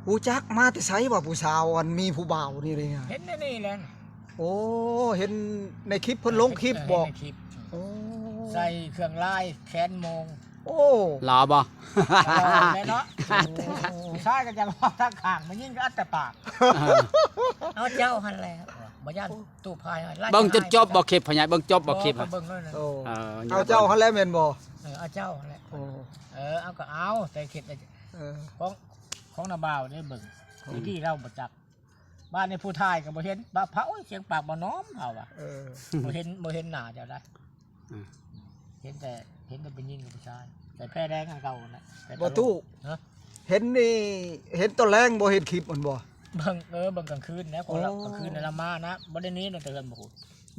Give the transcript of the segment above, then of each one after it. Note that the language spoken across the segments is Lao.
ຮູ້ຈັກມາແຕ່ໃສວ່າຜູ້ສາວອັນມີຜູ້ບ່າວນີ້ເດ້? ເຫັນໃນນີ້ແຫຼະ. ໂອ້ ເຫັນໃນຄລິບ ເພິ່ນລົງຄລິບບໍ? ເອີ ເຫັນໃນຄລິບ. ໂອ້ ໃສ່ເຄື່ອງລາຍແຂນໂມງ. ໂອ້ ຫຼໍ່ບໍ? ຫຼໍ່ແຫຼະເນາະ. ໂອ້ ຜູ້ຊາຍກໍຢາກເວົ້າທາງຂ້າງ ແມ່ຍິງກໍອັດແຕ່ປາກ. ເອີ ເອົາເຈົ້າຫັ້ນແຫຼະ ບໍ່ຢ້ານຕູ້ພາຍ. ເບິ່ງຈົນຈົບບໍ່ຄລິບ ພໍ່ໃຫຍ່? ເບິ່ງຈົບບໍ່ຄລິບ? ເບິ່ງແລ້ວນະ. ໂອ້ ເອີ ເອົາເຈົ້າຫັ້ນແຫຼະແມ່ນບໍ່? ເອີ ເອົາເຈົ້າຫັ້ນແຫຼະ. ໂອ້ ເອີ ເອົາກໍເອົາ ແຕ່ຄິດ ເອີ ຂອງ ຂອງນ້າບ່າວເດ້ເບິ່ງ. ອືມ ເມື່ອກີ້ລາວບໍ່ຈັກ ບ້ານນີ້ຜູ້ຖ່າຍກໍບໍ່ເຫັນ ບາ ພະ ໂອ້ຍ ສຽງປາກບໍ່ນ້ອມເຮົາວ່າ. ເອີ ບໍ່ເຫັນ ບໍ່ເຫັນໜ້າເຈົ້າໄດ໋. ອືມ ເຫັນແຕ່ ເຫັນແຕ່ຜູ້ຍິງກັບຜູ້ຊາຍ ໃສ່ແພແດງອັນເກົ່າຫັ້ນນະ. ບໍ່ຕູ້ ຮະ ເຫັນນີ້ ເຫັນຕອນແລງບໍ່ ເຫັນຄລິບມັນບໍ່? ເບິ່ງ ເອີ ເບິ່ງກາງຄືນນະ. ໂອ້ ກາງຄືນລະມານະ ບໍ່ໄດ້ໜີແຕ່ເຮືອນບໍ່ພຸ້ນ.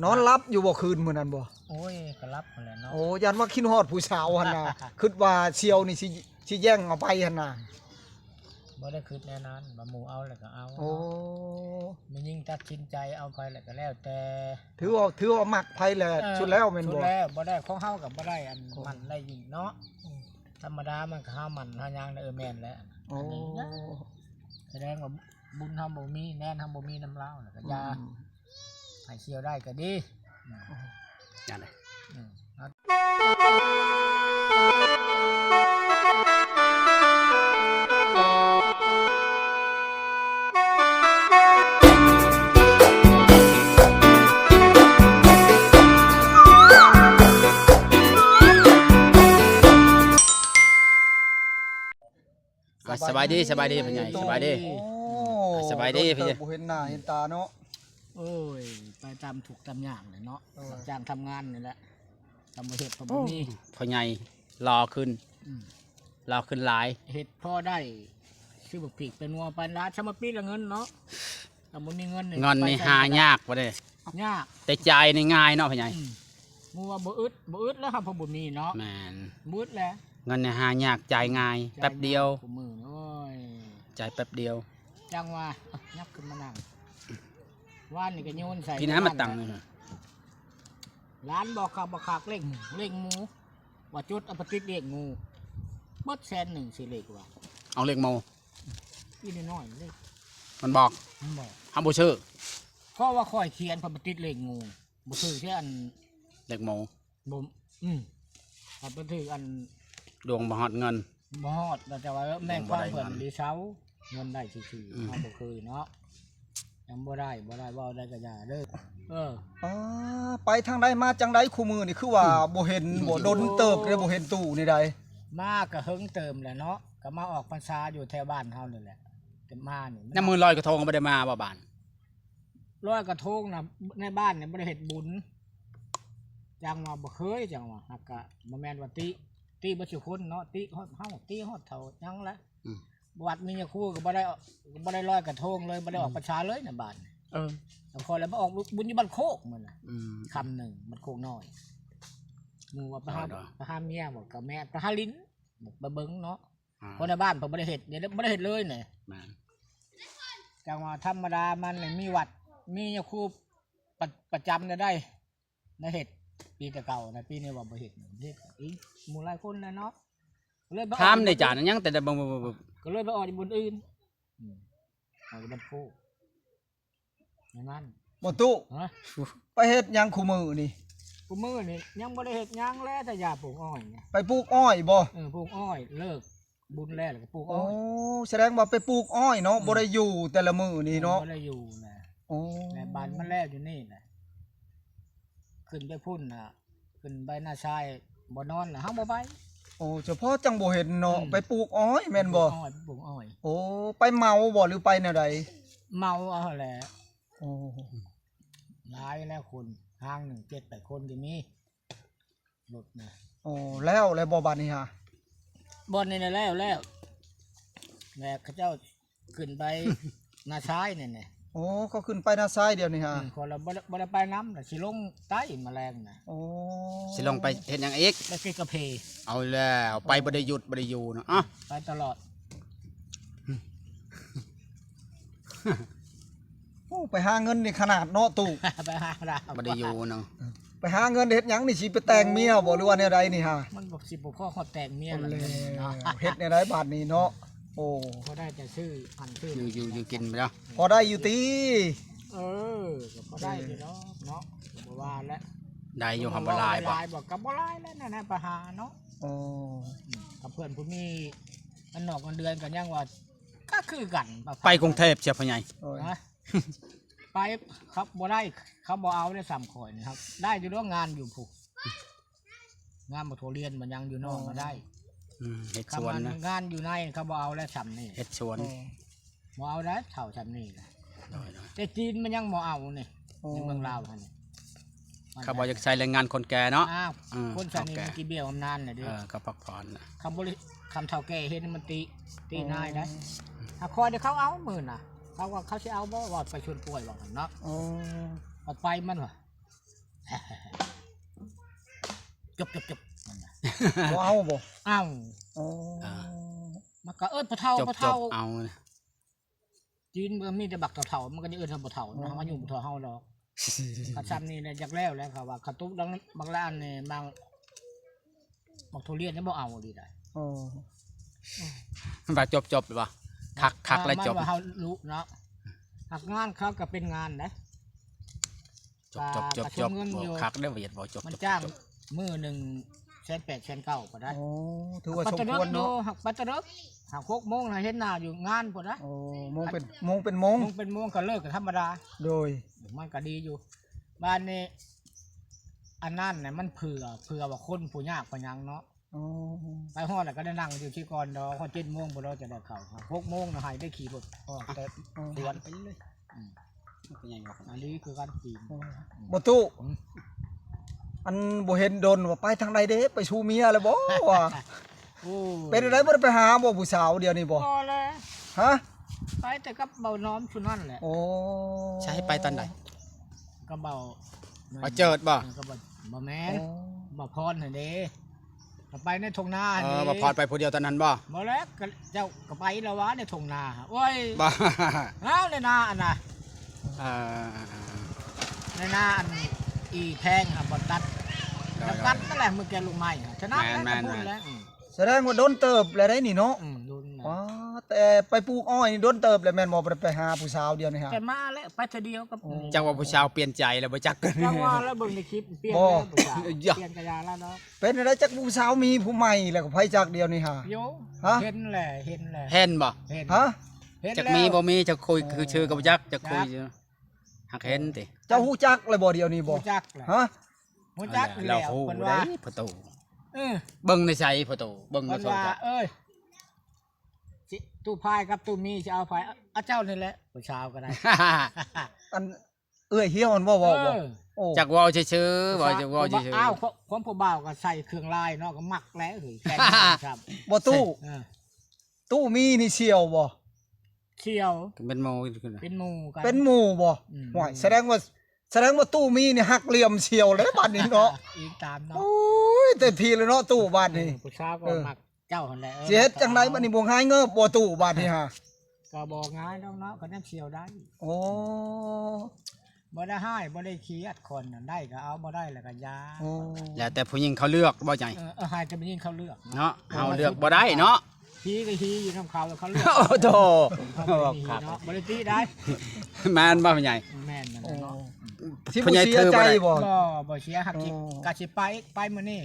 ນອນຫຼັບຢູ່ບໍ່ຄືນມື້ນັ້ນບໍ່? ໂອ້ຍ ກໍຫຼັບຫັ້ນແຫຼະເນາະ. ໂອ້ ຢ້ານວ່າຄິດຮອດຜູ້ສາວຫັ້ນນະ ຄິດວ່າສ່ຽວນີ້ຊິ ຊິແຍ່ງເອົາໄປຫັ້ນນະ. ບໍ່ໄດ້ຄິດແນວນັ້ນ ວ່າໝູ່ເອົາແລ້ວກໍເອົາ. ໂອ້ ແມ່ຍິງຕັດສິນໃຈເອົາໃຜແລ້ວກໍແລ້ວແຕ່ ຖືວ່າ ຖືວ່າມັກໃຜແລ້ວ ເອີ ສຸດແລ້ວແມ່ນບໍ່? ສຸດແລ້ວ ບໍ່ໄດ້ ຂອງເຮົາກໍບໍ່ໄດ້ອັນ ໂອ້ ໝັ້ນໄດ້ຍິງເນາະ. ອືມ ທຳມະດາມັນກໍຫາໝັ້ນຫາຫຍັງນະ. ເອີ ແມ່ນແຫຼະ. ໂອ້ ອັນນີ້ນະ ສະແດງວ່າບຸນເຮົາບໍ່ມີ ແນນເຮົາບໍ່ມີນຳລາວ ແລ້ວກໍຢ່າ ອືມ ໃຫ້ສ່ຽວໄດ້ກໍດີ. ອືມ ນັ້ນແຫຼະ. ອືມ ອ່າ ສະບາຍດີ ສະບາຍດີ ສະບາຍດີ ພໍ່ໃຫຍ່ ໂອ້ ສະບາຍດີ. ໂອ້ ສະບາຍດີ ດົນເຕີບບໍ່ເຫັນໜ້າເຫັນຕາເນາະ. ໂອ້ຍ ໄປຕາມທຸກຕາມຍາກແຫຼະເນາະ. ເອີ ຮັບຈ້າງທຳງານນີ້ແຫຼະ ທຳບໍ່ເຮັດກໍບໍ່ມີ. ໂອ້ ພໍ່ໃຫຍ່ຫຼໍ່ຂຶ້ນ. ອືມ ຫຼໍ່ຂຶ້ນຫຼາຍ ເຮັດພໍໄດ້ຊື້ບັກພິກໄປນົວໄປລາ ຊຳມາປີລະເງິນເນາະ. ຖ້າບໍ່ມີເງິນນີ້ ເງິນນີ້ຫາຍາກບໍ່ເດ້? ຍາກ ແຕ່ຈ່າຍນີ້ງ່າຍເນາະ ພໍ່ໃຫຍ່. ອືມ ໝູ່ວ່າບໍ່ອຶດ ບໍ່ອຶດແລ້ວ ເຮົາບໍ່ມີເນາະ. ແມ່ນ ບໍ່ອຶດແຫຼະ. ເງິນນີ້ຫາຍາກ ຈ່າຍງ່າຍ ຈ່າຍງ່າຍ ແປັບດຽວ ຄູ່ມື້ນີ້. ໂອ້ຍ ຈ່າຍແປັບດຽວ. ຈັ່ງວ່າ ຍັບຂຶ້ນມານັ່ງ ວານນີ້ກໍໂຍນໃສ່ ພີ່ນະ ມາຕັ້ງນີ້. ຫຼານບອກຄັກບໍ່ຄັກ ເລກໝູ ເລກໝູ ວ່າຈົດເອົາໄປຕິດເລກໝູ ເບິດແສນໜຶ່ງ ຊື້ເລກວ່າ ເອົາເລກໝູ ອີນ້ອຍໆເລກ ມັນບອກ ມັນບອກ ເຮົາບໍ່ຊື້. ເພາະວ່າຂ້ອຍຂຽນ ເພິ່ນໄປຕິດເລກໝູ ບໍ່ຖືກແທ້ອັນເລກໝູ ບໍ່ ອືມ ເອົາໄປຖືກອັນ ດວງບໍ່ຮອດເງິນ ບໍ່ຮອດ ແຕ່ວ່າແມ່ນຄວາມເພິ່ນ ດວງບໍ່ໄດ້ເງິນ ດີເຊົາ ເງິນໄດ້ຊື່ໆ. ອືມ ເຮົາບໍ່ເຄີຍເນາະ ຍັງບໍ່ໄດ້ ບໍ່ໄດ້ ເວົ້າໄດ້ກໍຢ່າເດີ. ເອີ ປ້າ ໄປທາງໃດມາຈັ່ງໃດ ຄູ່ມື້ນີ້ຄືວ່າ ອືມ ບໍ່ເຫັນ ບໍ່ດົນເຕີບເດ້ ບໍ່ເຫັນຕູ້ນີ້ໃດ. ມາກໍເຫິງເຕີມແຫຼະເນາະ ກໍມາອອກພັນສາຢູ່ແຖວບ້ານເຮົານີ້ແຫຼະ. ແຕ່ມານີ້ ຍາມມື້ລອຍກະທົງບໍ່ໄດ້ມາບໍ່ບ້ານ? ລອຍກະທົງນະ ໃນບ້ານນີ້ບໍ່ໄດ້ເຮັດບຸນ ຈັ່ງວ່າບໍ່ເຄີຍ ຈັ່ງວ່າ ຫາກກະບໍ່ແມ່ນວ່າຕິ ຕິເບິດສູ່ຄົນເນາະ ຕິຮອດເຮົາ ຕິຮອດເຖົ້າຫຍັງລະ. ອືມ ວັດມີຍາຄູກໍບໍ່ໄດ້ ບໍ່ໄດ້ລອຍກະທົງເລີຍ ບໍ່ໄດ້ອອກ ອືມ ພັນສາເລີຍໃນບ້ານ. ເອີ ແລ້ວຂ້ອຍລະມາອອກບຸນຢູ່ບ້ານໂຄກມື້ນະ. ອືມ ຄ່ຳໜຶ່ງ ບ້ານໂຄກນ້ອຍ ໝູ່ວ່າໄປຫາ ໄປຫາເມຍ ບອກກັບແມ່ ໄປຫາຫຼິ້ນ ໄປເບິ່ງເນາະ. ອ່າ ຄົນໃນບ້ານເພິ່ນບໍ່ໄດ້ເຮັດ ບໍ່ໄດ້ເຮັດເລີຍນີ້. ແມ່ນ ຈັ່ງວ່າທຳມະດາມັນນີ້ມີວັດ ມີຍາຄູປະ ປະຈຳໄດ້ ໄດ້ເຮັດປີແຕ່ເກົ່ານະ. ປີນີ້ວ່າບໍ່ເຮັດ ເຮັດອີກ ໝູ່ຫຼາຍຄົນແລ້ວເນາະ. ເລີຍໄປ ຖາມແດ່ຈານ ຍັງແຕ່ ເບິ່ງ ກໍເລີຍໄປອອກຢູ່ບ່ອນອື່ນ. ອືມ ອອກຢູ່ບ້ານໂຄກ. ນັ້ນ ບໍ່ຕູ້ ຮະ ໄປເຮັດຫຍັງຄູ່ມື້ນີ້? ຄູ່ມື້ນີ້ຍັງບໍ່ໄດ້ເຮັດຫຍັງແລະ ແຕ່ຢາປູກອ້ອຍນີ້. ໄປປູກອ້ອຍບໍ່? ເອີ ປູກອ້ອຍ ເລີກບຸນແລ້ວ ແລ້ວກໍປູກອ້ອຍ. ໂອ້ ສະແດງວ່າໄປປູກອ້ອຍເນາະ. ອືມ ບໍ່ໄດ້ຢູ່ແຕ່ລະມື້ນີ້ເນາະ. ເອີ ບໍ່ໄດ້ຢູ່ນະ. ໂອ້ ແລ້ວບ້ານມັນແລ້ວຢູ່ນີ້ນະ ຂຶ້ນໄປພຸ້ນນະ ຂຶ້ນໄປນາຊາຍບໍ່ນອນລະ ເຮົາບໍ່ໄປ. ໂອ້ ສະເພາະຈັ່ງບໍ່ເຫັນເນາະ. ອືມ ໄປປູກອ້ອຍແມ່ນບໍ່? ປູກອ້ອຍ ໄປປູກອ້ອຍ. ໂອ້ ໄປເໝົາບໍ່ ຫຼືໄປແນວໃດ? ເໝົາເອົາຫັ້ນແຫຼະ. ໂອ້ ຫຼາຍແລ້ວຄົນ ທາງໜຶ່ງເຈັດແປດຄົນກໍມີ ລົດນະ. ໂອ້ ແລ້ວ ແລ້ວບໍ່ບາດນີ້ຫາ? ບ່ອນນີ້ນະແລ້ວ ແລ້ວ ແລ້ວເຂົາເຈົ້າ ຂຶ້ນໄປນາຊາຍນີ້ແຫຼະ. ໂອ້ ເຂົາຂຶ້ນໄປນາຊາຍດຽວນີ້ຫາ? ອືມ ຂ້ອຍລະບໍ່ໄດ້ ບໍ່ໄດ້ໄປນຳລະ ຊິລົງໃຕ້ມາແລງນະ. ໂອ້ ຊິລົງໄປເຮັດຫຍັງອີກ? ໄປເກັບກາເຟ. ເອົາແລ້ວ ໄປບໍ່ໄດ້ຢຸດບໍ່ໄດ້ຢູ່ເນາະ. ອາ ໄປຕະຫຼອດ. ໂອ້ ໄປຫາເງິນນີ້ຂະໜາດເນາະຕູ້. ໄປຫາລາວ ບໍ່ໄດ້ຢູ່ເນາະ. ໄປຫາເງິນເຮັດຫຍັງນີ້ ຊິໄປແຕ່ງເມຍບໍ່ ຫຼືວ່າແນວໃດນີ້ຫາ? ມັນບໍ່ ຊິບໍ່ພໍຮອດແຕ່ງເມຍລະ. ໂອ້ ເຮັດແນວໃດບາດນີ້ເນາະ? ໂອ້ ພໍໄດ້ແຕ່ຊື້ອັນຊື້ ຢູ່ ຢູ່ ຢູ່ກິນໄປເນາະ ພໍໄດ້ຢູ່ຕິ? ເອີ ກໍພໍໄດ້ຢູ່ດອກເນາະ ກໍບໍ່ວ່າແຫຼະ ໄດ້ຢູ່ ຫາບໍ່ຫຼາຍບໍ່? ຫຼາຍບໍ່ ກໍບໍ່ຫຼາຍແຫຼະ ນັ້ນນະ ໄປຫາເນາະ. ໂອ້ ອືມ ກັບເພື່ອນຜູ້ມີເງິນນອກເງິນເດືອນກໍຍັງວ່າ ກໍຄືກັນ ໄປກຸງເທບເສຍພໍ່ໃຫຍ່ ໂອ້ຍ ນະ ໄປ ເຂົາບໍ່ໄດ້ ເຂົາບໍ່ເອົາແລ້ວ ສ່ຳຂ້ອຍນີ້ ໄດ້ຢູ່ດອກ ງານຢູ່ພຸ້ນ ງານບັກຖົ່ວລຽນບັກຫຍັງຢູ່ນອກ ອໍ ກໍໄດ້ ອືມ ເຮັດສວນນະ ງານຢູ່ໃນເຂົາບໍ່ເອົາແລ້ວ ສ່ຳນີ້ ເຮັດສວນ ອໍ ບໍ່ເອົາໄດ້ເຖົ້າສ່ຳນີ້ນະ ໂດຍໆ ແຕ່ຈີນມັນຍັງບໍ່ເອົານີ້ ອໍ ໃນເມືອງລາວຫັ້ນ ເຂົາບໍ່ຢາກໃຊ້ແຮງງານຄົນແກ່ເນາະ ອ້າວ ອືມ ຄົນສ່ຳນີ້ມັນຊິເບຍບຳນານນະເດ້ ເອີ ກໍພັກຜ່ອນນະ ຄັນບໍ່ໄດ້ ຄັນເຖົ້າແກ່ເຫັນມັນຕິ ຕິນາຍໄດ໋ ອໍ ຫາຂ້ອຍເດ້ ເຂົາເອົາມື້ນະ ເຂົາວ່າເຂົາຊິເອົາບໍ່ ວ່າໄປຊວນປ່ວຍວ່າຊັ້ນເນາະ ອໍ ເອົາໄປມັນວ່າ ຈົບໆໆ ມັນນະ ບໍ່ເອົາບໍ່? ເອົາ ອໍ ອ່າ ມັນກໍເອີ້ນພໍ່ເຖົ້າ ພໍ່ເຖົ້າ ເອົາ ຈີນມັນມີແຕ່ບັກເຖົ້າໆ ມັນກໍຈະເອີ້ນວ່າພໍ່ເຖົ້າເນາະ ອືມ ອາຍຸບໍ່ເທົ່າເຮົາດອກ ຄັນສ່ຳນີ້ແຫຼະ ຢາກແລ້ວແຫຼະ ເຂົາວ່າເຂົາຕຸກດັງບັກລະອັນນີ້ ມັງ ບັກທຸລຽນຍັງບໍ່ເອົາອີ່ຫຼີໃດ໋ ໂອ້ ມັນວ່າຈົບໆ ຫຼືບໍ່ ຄັກ ຄັກແລ້ວຈົບ ມັນວ່າເຮົາລຸເນາະ ຫາກງານເຂົາກໍເປັນງານເດ້ ຈົບໆໆໆ ຄັກເດ້ ວຽດບໍ່ ຈົບໆ ມັນຈ້າງມື້ໜຶ່ງແສນແປດແສນເກົ້າກໍໄດ້ ໂອ້ ຖືວ່າສົມຄວນເນາະ ໄປແຕ່ເດິກ ຫາຫົກໂມງນະ ເຫັນໜ້າຢູ່ງານພຸ້ນນະ ໂອ້ ໂມງເປັນ ໂມງເປັນໂມງ ໂມງເປັນໂມງກໍເລີກກໍທຳມະດາ ໂດຍ ມັນກໍດີຢູ່ ບາດນີ້ ອັນນັ້ນນະ ມັນເຜື່ອ ເຜື່ອວ່າຄົນຜູ້ຍາກຜູ້ຫຍັງເນາະ ອໍ ໄປຮອດແລ້ວກໍໄດ້ນັ່ງຢູ່ທີ່ກ່ອນດອກ ຮອດເຈັດໂມງພຸ້ນດອກ ຈະໄດ້ເຂົ້າ ຫົກໂມງນະ ໃຫ້ໄດ້ຂີ່ລົດອອກແຕ່ສວນ ໄປເລີຍ ອືມ ອັນນີ້ຄືກັນຈີນ ບໍ່ຕູ້ ອືມ ອັນບໍ່ເຫັນດົນວ່າໄປທາງໃດເດ້ ໄປຊູເມຍແລ້ວບໍ່ວ່າ ໂອ້ຍ ເປັນຈັ່ງໃດ ບໍ່ໄດ້ໄປຫາບໍ່ຜູ້ສາວດຽວນີ້ບໍ່? ບໍ່ແລະ ຮະ ໄປແຕ່ກັບເບົານ້ອມຊຸນັ້ນແຫຼະ ໂອ້ ໃສ ໄປຕອນໃດ? ກັບເບົາ ເບົາເຈີດບໍ່? ເອີ ກັບເບົາ ບໍ່ແມ່ນ ໂອ້ ເບົາພອນຫັ້ນເດ້ ກໍໄປໃນທົ່ງນາ ເອີ ນີ້ ບໍ່ພອນໄປຜູ້ດຽວຕອນນັ້ນບໍ່? ບໍ່ແລ້ວ ກໍເຈົ້າກໍໄປແລ້ວຫວາໃນທົ່ງນາ ໂອ້ຍ ບໍ່ ເອົາໃນນາອັນນະ ເອີ ໃນນາອັນອີ່ແພງຫັ້ນ ບ່ອນຕັດ ໂດຍໆ ນຳກັນນັ້ນແຫຼະ ມື້ແກລົງໄມ້ຫັ້ນ ສະນັ້ນແຫຼະ ແມ່ນໆໆ ກັບພຸ້ນແຫຼະ ອືມ ສະແດງວ່າດົນເຕີບແລ້ວໄດ໋ນີ້ເນາະ ອືມ ດົນແລ້ວ ວ້າ ແຕ່ໄປປູກອ້ອຍນີ້ດົນເຕີບແລ້ວແມ່ນບໍ່? ບໍ່ໄດ້ໄປຫາຜູ້ສາວດຽວນີ້ຫາ ແຕ່ມາແລ້ວ ໄປເທື່ອດຽວກັບ ໂອ້ ຈັກວ່າຜູ້ສາວປ່ຽນໃຈແລ້ວບໍ່ຈັກ ຈັກວ່າແລ້ວ ເບິ່ງໃນຄລິບ ປ່ຽນແລ້ວ ບໍ່ ບໍ່ ປ່ຽນກະຢ່າລະເນາະ ເປັນຈັ່ງໃດ ຈັກຜູ້ສາວມີຜູ້ໃໝ່ແລ້ວກໍໃຜຈັກດຽວນີ້ຫາ ໂຍ ຮະ ເຫັນແຫຼະ ເຫັນແຫຼະ ເຫັນບໍ່? ເຫັນ ຮະ ເຫັນ ຈັກມີບໍ່ມີ ຈັກຄຸຍ ເອີ ຄືຊື່ກໍບໍ່ຈັກ ຈັກຄຸຍ ຈັກ ຫາກເຫັນຕິ ເຈົ້າຮູ້ຈັກແລ້ວບໍ່ດຽວນີ້ບໍ່? ຮູ້ຈັກແຫຼະ ຮະ ຮູ້ຈັກແລ້ວ ເພິ່ນວ່າ ເພິ່ນວ່າ ເອີ ເບິ່ງໃນໃສພໍ່ຕູ້ ເບິ່ງໃນໂທລະສັບ ເອີຍ ຊິ ຕູ້ພາຍກັບຕູ້ມີຊິເອົາໃຜ? ອາ ເຈົ້ານີ້ແຫຼະ ຜູ້ສາວກໍໄດ້ ອັນ ເອື້ອຍຫ້ຽວຫັ້ນບໍ່ເວົ້າບໍ່? ເອີ ໂອ້ ຈັກເວົ້າຊື່ໆ ເວົ້າຈັກເວົ້າຊື່ໆ ອ້າວ ຂອງຜູ້ບ່າວກໍໃສ່ເຄື່ອງລາຍເນາະ ກໍມັກແຫຼະເຮີ້ຍ ແຕ່ງງານຊ້ຳ ບໍ່ຕູ້ ເອີ ຕູ້ມີນີ້ສ່ຽວບໍ່? ສ່ຽວ ເປັນໝູ່ ເປັນໝູ່ກັນ ເປັນໝູ່ບໍ່? ອືມ ຫ້ວຍ ສະແດງວ່າ ສະແດງວ່າຕູ້ມີນີ້ຫັກຫຼ່ຽມສ່ຽວແລ້ວບາດນີ້ເນາະ ອີງຕາມເນາະ ໂອ້ຍ ເຕັມທີ່ແລ້ວເນາະຕູ້ບາດນີ້ ເອີ ຜູ້ສາວກໍມັກເຈົ້າຫັ້ນແຫຼະ ເອີ ຊິເຮັດຈັ່ງໃດບາດນີ້ ບໍ່ຫາຍເງີບບໍ່ຕູ້ບາດນີ້ຫາ? ກໍບໍ່ຫາຍດອກເນາະ ກໍຍັງສ່ຽວໄດ້ ໂອ້ ບໍ່ໄດ້ຮ້າຍ ບໍ່ໄດ້ຂີ້ອາດຂ້ອນນັ້ນ ໄດ້ກໍເອົາ ບໍ່ໄດ້ແລ້ວກໍຢ່າ ໂອ້ ແລ້ວແຕ່ຜູ້ຍິງເຂົາເລືອກບໍ່ໃຫຍ່ ເອີ ເອີ ໃຫ້ແຕ່ຜູ້ຍິງເຂົາເລືອກເນາະ ເຮົາເລືອກບໍ່ໄດ້ເນາະ ຜີກໍຜີຢູ່ນຳເຂົາ ເຂົາເລືອກ ໂອ້ໂທ້ ເຂົາບໍ່ໄດ້ມີເນາະ ບໍ່ໄດ້ຕິໄດ້ ແມ່ນບໍ່ແມ່ໃຫຍ່? ແມ່ນ ແມ່ນເນາະ ໂອ້ ຊິບໍ່ເສຍໃຈບໍ່? ບໍ່ ບໍ່ເສຍ ຫາກຊິ ໂອ້ ກະຊິໄປ ໄປມື້ນີ້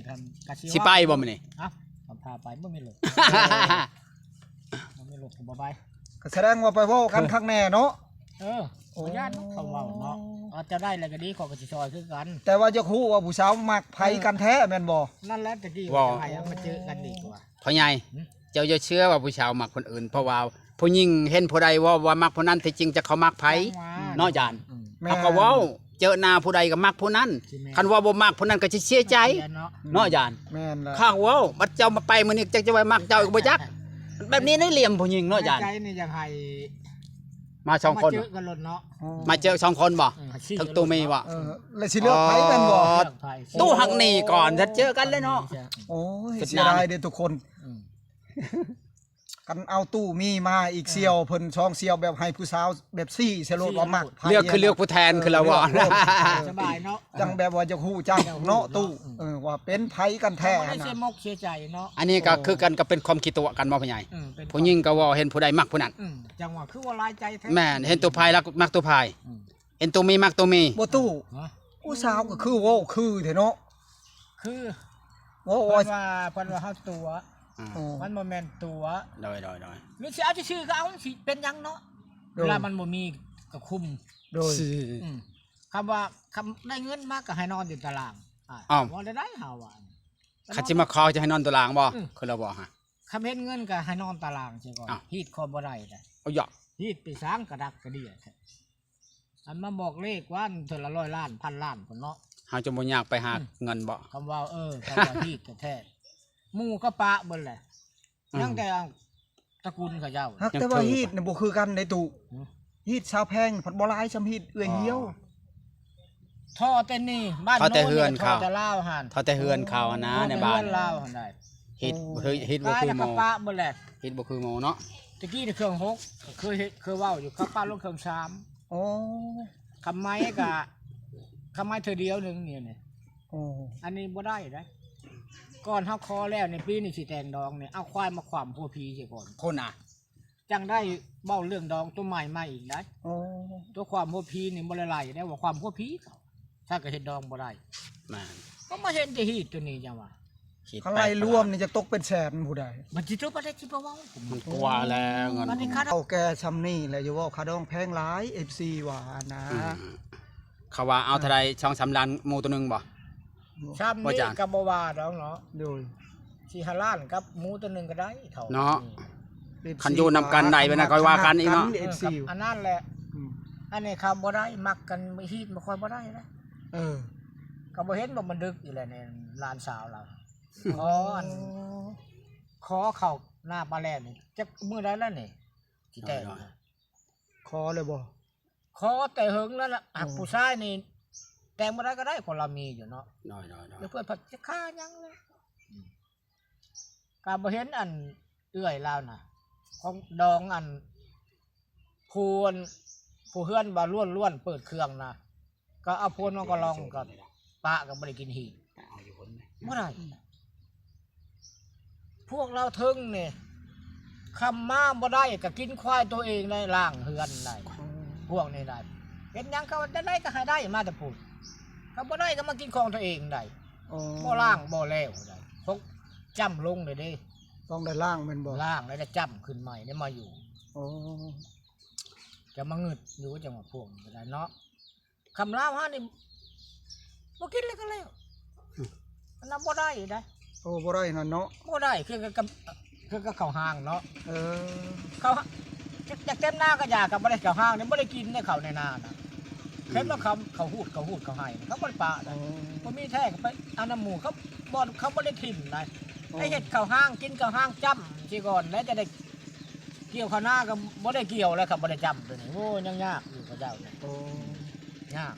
ກະຊິ ຊິໄປບໍ່ມື້ນີ້? ເອົ້າ ເຂົາພາໄປ ບໍ່ມີລົດ ບໍ່ມີລົດກໍບໍ່ໄປ ກໍສະແດງວ່າໄປເວົ້າກັນຄັກແນ່ເນາະ ເອີ ໂອ້ ຢ້ານເຂົາເວົ້າເນາະ ເອົາ ເຈົ້າໄດ້ແລ້ວກໍດີ ຂ້ອຍກໍຊິຊ່ອຍຄືກັນ ແຕ່ວ່າຢາກຮູ້ວ່າຜູ້ສາວມັກໃຜກັນແທ້ແມ່ນບໍ່? ນັ້ນແຫຼະ ຕະກີ້ວ່າຈະໃຫ້ເອົາມາເຈີກັນດີກວ່າ ພໍ່ໃຫຍ່ ຫື? ເຈົ້າຢ່າເຊື່ອວ່າຜູ້ສາວມັກຄົນອື່ນ ເພາະວ່າຜູ້ຍິງເຫັນຜູ້ໃດເວົ້າວ່າມັກຜູ້ນັ້ນ ທີ່ຈິງຈັກເຂົາມັກໃຜ ເນາະ ຢ້ານ ອືມ ເຂົາກໍເວົ້າ ເຈີໜ້າຜູ້ໃດກໍມັກຜູ້ນັ້ນ ຊິແມ່ນ ຄັນວ່າບໍ່ມັກຜູ້ນັ້ນກໍຊິເສຍໃຈ ເນາະ ເນາະ ຢ້ານ ແມ່ນລະ ຂ້າເວົ້າ ບັດເຈົ້າມາໄປມື້ນີ້ ຈັກຈະວ່າມັກເຈົ້າອີກບໍ່ຈັກ ແບບນີ້ໃນຫຼ່ຽມຜູ້ຍິງເນາະ ຢ້ານ ໃຈນີ້ຢາກໃຫ້ ມາສອງຄົນ ມາເຈີກັນໂລດເນາະ ມາເຈີສອງຄົນບໍ່? ເອີ ທັງຕູ້ມີບໍ່? ເອີ ແລ້ວຊິເລືອກໃຜແມ່ນບໍ່? ຕູ້ຮັກໜີ່ກ່ອນ ຈະເຈີກັນເລີຍເນາະ ໂອ້ຍ ເສຍດາຍເດ້ທຸກຄົນ ອືມ ອັນເອົາຕູ້ມີມາອີກ ເອີ ສ່ຽວເພິ່ນສອງສ່ຽວ ແບບໃຫ້ຜູ້ສາວແບບຊີ້ໃສ່ໂລດ ຊີ້ ວ່າມັກໃຜ ເລືອກຄືເລືອກຜູ້ແທນ ເອີ ຄືລະວ່າ ເລືອກໂລດ ເອີ ສະບາຍເນາະ ຈັ່ງແບບວ່າຢາກຮູ້ຈັກເນາະ ຕູ້ ເອີ ວ່າເປັນໃຜກັນແທ້ຫັ້ນນະ ເສຍມົກເສຍໃຈເນາະ ອັນນີ້ກໍຄືກັນກັບເປັນຄວາມຂີ້ຕົວະກັນບໍ່ ພໍ່ໃຫຍ່ ເອີ ເປັນ ຜູ້ຍິງກໍເວົ້າເຫັນຜູ້ໃດມັກຜູ້ນັ້ນ ອືມ ຈັ່ງວ່າຄືວ່າຫຼາຍໃຈແທ້ ແມ່ນ ເຫັນຕົວໃຜລະມັກຕົວໃຜ ອືມ ເຫັນໂຕມີມັກໂຕມີ ບໍ່ຕູ້ ຮະ ຜູ້ສາວກໍຄືເວົ້າຄືແທ້ເນາະ ຄື ໂອ້ ເພິ່ນວ່າ ເພິ່ນວ່າເຮົາຕົວະ ອືມ ມັນບໍ່ແມ່ນຕົວະ ໂດຍ ໂດຍ ໂດຍ ຫຼືຊິເອົາຊື່ໆກໍເອົາ ມັນຊິເປັນຫຍັງເນາະ ໂດຍ ເວລາມັນບໍ່ມີກໍຄຸມ ໂດຍ ອືມ ຄຳວ່າ ຄຳໄດ້ເງິນມາກໍໃຫ້ນອນຢູ່ຕາລາງ ອ້າວ ເວົ້າໄດ້ເຮົາວ່າ ຄັນຊິມາຂໍຈະໃຫ້ນອນຕາລາງບໍ່ ອືມ ຄືລາວບອກຫະ ຄຳເຫັນເງິນກໍໃຫ້ນອນຕາລາງເສຍກ່ອນ ອ້າວ ຮີດຂ້ອຍບໍ່ໄດ້ເດ້ ເອົາຢະ ຮີດໄປສາງກະດັກກະເດຍແທ້ ອັນມາບອກເລກວ່າເທື່ອລະຮ້ອຍລ້ານ ພັນລ້ານພຸ້ນເນາະ ເຮົາຈະບໍ່ຍາກໄປຫາ ອືມ ເງິນບໍ່ ຄຳເວົ້າ ເອີ ຄຳວ່າຮີດແທ້ໆ ໝູ່ກໍປະເບິດແຫຼະ ອືມ ຍັງແຕ່ຕະກຸນເຂົາເຈົ້າ ຫາກແຕ່ວ່າຮີດນະບໍ່ຄືກັນເດ້ຕູ້ ຫືມ ຮີດສາວແພງພັດບໍ່ຫຼາຍສ່ຳຮີດເອື້ອຍ ອໍ ຫ່ຽວ ທໍ່ແຕ່ນີ້ ບ້ານໂນ້ນນີ້ ທໍ່ແຕ່ເຮືອນເຂົາ ທໍ່ແຕ່ລາວຫັ້ນ ທໍ່ແຕ່ເຮືອນເຂົາຫັ້ນນະ ອໍ ໃນບ້ານ ເຮືອນລາວຫັ້ນໄດ ຮີດ ໂອ້ ເຮີດ ຮີດບໍ່ຄືໝູ່ ປະເບິດແຫຼະ ຮີດບໍ່ຄືໝູ່ເນາະ ຕະກີ້ນີ້ເຄື່ອງຫົກ ເຄີຍເຮັດ ເຄີຍເວົ້າຢູ່ ເຂົາປະລົງເຄື່ອງສາມ ອໍ ຄຳໄມ້ກະ ຄຳໄມ້ເທື່ອດຽວໜຶ່ງນີ້ ອໍ ອັນນີ້ບໍ່ໄດ້ເດ້ ກ່ອນເຮົາຂໍແລ້ວນີ້ ປີນີ້ຊິແຕ່ງດອງນີ້ ເອົາຄວາຍມາຂວ້ຳຜົວຜີເສຍກ່ອນ ພຸ້ນນະ ຈັ່ງໄດ້ເວົ້າເລື່ອງດອງຕົວໃໝ່ມາອີກໄດ ອໍ ຕົວຂວ້ຳຜົວຜີນີ້ບໍ່ໄດ້ໄລ່ໄດ ວ່າຂວ້ຳຜົວຜີເຂົາ ຖ້າກໍເຮັດດອງບໍ່ໄດ້ ແມ່ນ ກໍມາເຫັນແຕ່ຮີດຕົວນີ້ຈັ່ງວ່າ ຄິດໄປ ຄັນໄລ່ລວມນີ້ຈະຕົກເປັນແສນຜູ້ໃດ ມັນຊິຕົກປານໃດຊິບໍ່ເວົ້າ ມັນກວ່າແລ້ວເງິນ ເອົາແກ່ຊ່ຳນີ້ແຫຼະ ຢ່າເວົ້າຄ່າດອງແພງຫຼາຍ ເອັຟຊີ ວ່ານະ ອືມ ເຂົາວ່າເອົາເທົ່າໃດ ສອງສາມລ້ານໝູ່ຕົວໜຶ່ງບໍ່ ຊ່ຳນີ້ກໍບໍ່ວ່າດອກເນາະ ໂດຍ ສີ່ຫ້າລ້ານກັບໝູຕົວໜຶ່ງກໍໄດ້ເທົ່າເນາະ ຄັນຢູ່ນຳກັນໄດ້ແບບນັ້ນ ຄ່ອຍວ່າກັນອີກເນາະ ເອີ ກັບອັນນັ້ນແຫຼະ ອືມ ອັນນີ້ເຂົາບໍ່ໄດ້ ມັກກັນຮີດບໍ່ຄ່ອຍບໍ່ໄດ້ນະ ເອີ ກໍບໍ່ເຫັນບໍ່ມັນດຶກຢູ່ແຫຼະນີ້ ຫຼານສາວລາວ ອໍ ຂໍອັນ ຂໍເຂົ້າໜ້າປາແລ້ວນີ້ ຈັກມື້ໃດແລ້ວນີ້ ຊິແຕ່ງ ຂໍແລ້ວບໍ່? ຂໍແຕ່ເຫິງແລ້ວລະ ອືມ ຜູ້ຊາຍນີ້ແຕ່ງບໍ່ໄດ້ກໍໄດ້ ຄົນລາວມີຢູ່ເນາະ ໂດຍໆໆ ແລ້ວເພິ່ນພັດຈະຄາຫຍັງລະ ອືມ ກໍບໍ່ເຫັນອັນເອື້ອຍລາວນະ ຂອງດອງອັນ ຜູ້ອັນ ຜູ້ເຮືອນວ່າລ້ວນໆ ເປີດເຄື່ອງນະ ກໍເອົາພວນມາກໍລອງ ກໍປະກໍບໍ່ໄດ້ກິນຮີດ ບໍ່ໄດ້ ພວກລາວເທິງນີ້ ຄຳມາບໍ່ໄດ້ກໍກິນຄວາຍໂຕເອງໄດ້ ລ້າງເຮືອນໄດ້ ອືມ ພວກນີ້ໄດ້ ເຮັດຫຍັງເຂົາຈະໄດ້ກໍໃຫ້ໄດ້ມາແຕ່ພຸ້ນ ເຂົາບໍ່ໄດ້ກໍມາກິນຂອງໂຕເອງໄດ້ ອໍ ບໍ່ລ້າງບໍ່ແລ້ວໄດ້ ພວກຈ້ຳລົງເດ້ ຕ້ອງໄດ້ລ້າງແມ່ນບໍ່? ລ້າງແລ້ວໄດ້ຈ້ຳຂຶ້ນໃໝ່ໄດ້ມາຢູ່ ອໍ ຈະມາງຶດຢູ່ ຈັ່ງວ່າພວກນີ້ກໍໄດ້ເນາະ ຄຳລາວເຮົານີ້ບໍ່ກິນແລ້ວກໍແລ້ວ ອືມ ອັນນັ້ນບໍ່ໄດ້ໄດ໋ ໂອ້ ບໍ່ໄດ້ນັ້ນເນາະ ບໍ່ໄດ້ ຄືກັບ ຄືກັບເຂົ້າຫ້າງເນາະ ເອີ ເຂົ້າ ຢາກເຕັມນາກໍຢາ ກໍບໍ່ໄດ້ເຂົ້າຫ້າງນີ້ ບໍ່ໄດ້ກິນໃນເຂົ້າໃນນານະ ອືມ ເຫັນວ່າເຂົາ ເຂົາຫູດ ເຂົາຫູດ ເຂົາໄຫ້ ເຂົາບໍ່ໄດ້ປະໄດ໋ ອໍ ບໍ່ມີແທ້ກໍໄປເອົານຳໝູ່ ເຂົາບໍ່ ເຂົາບໍ່ໄດ້ຖິ້ມໄດ໋ ອໍ ໄດ້ເຮັດເຂົ້າຫ້າງ ກິນເຂົ້າຫ້າງຈ້ຳຊິກ່ອນ ແລ້ວຈະໄດ້ ກ່ຽວເຂົ້ານາກໍບໍ່ໄດ້ກ່ຽວແລ້ວ ຄັນບໍ່ໄດ້ຈ້ຳຕົວນີ້ ໂອ້ຍ ຍັງຍາກຢູ່ເຂົາເຈົ້ານີ້ ໂອ້ ຍາກ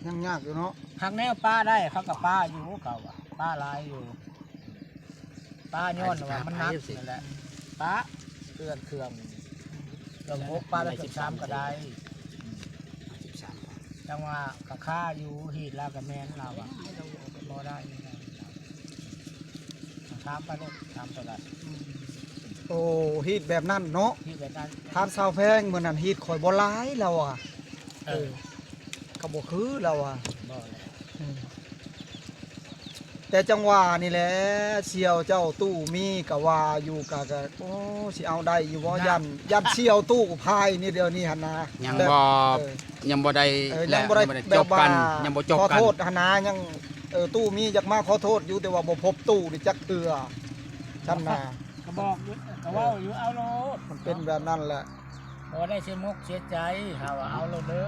ຍັງຍາກຢູ່ເນາະ ຫາກແນວປະໄດ້ເຂົາກໍປະຢູ່ ເຂົາວ່າປະຫຼາຍຢູ່ ປະຍ້ອນວ່າມັນໜັກນັ້ນແຫຼະ ປະເຄື່ອງ ເຄື່ອງຫົກ ປະເຄື່ອງສາມກໍໄດ້ ສິບສາມ ຈັ່ງວ່າກໍຄາຢູ່ ຮີດລາວກໍແມ່ນລາວວ່າບໍ່ໄດ້ ຖາມໄປໂລດ ຖາມໂຕໃດ ອືມ ໂອ້ ຮີດແບບນັ້ນເນາະ ຮີດແບບນັ້ນ ຖາມສາວແພງ ມື້ນັ້ນຮີດຂ້ອຍບໍ່ຫຼາຍລາວວ່າ ເອີ ເອີ ກໍບໍ່ຄືລາວວ່າ ບໍ່ແຫຼະ ອືມ ແຕ່ຈັ່ງວ່ານີ້ແຫຼະ ສ່ຽວເຈົ້າຕູ້ມີກໍວ່າຢູ່ ກະ ກະ ໂອ້ ຊິເອົາໄດ້ຢູ່ບໍ່ ຢ້ານ ຢ້ານສ່ຽວຕູ້ພາຍນີ້ ດຽວນີ້ຫັ້ນນະ ຍັງບໍ່ ເອີ ຍັງບໍ່ໄດ້ ເອີ ຍັງບໍ່ໄດ້ ຍັງບໍ່ໄດ້ ແບບວ່າ ຈົບກັນ ຍັງບໍ່ຈົບກັນ ຂໍໂທດຫັ້ນນະ ຍັງ ເອີ ຕູ້ມີຢາກມາຂໍໂທດຢູ່ ແຕ່ວ່າບໍ່ພົບຕູ້ນີ້ຈັກເທື່ອຊັ້ນນະ ກໍບອກຢູ່ ກໍເວົ້າຢູ່ ເອົາໂລດ ມັນເປັນແບບນັ້ນແຫຼະ ບໍ່ໄດ້ເສຍມົກເສຍໃຈ ເຮົາວ່າເອົາໂລດເດີ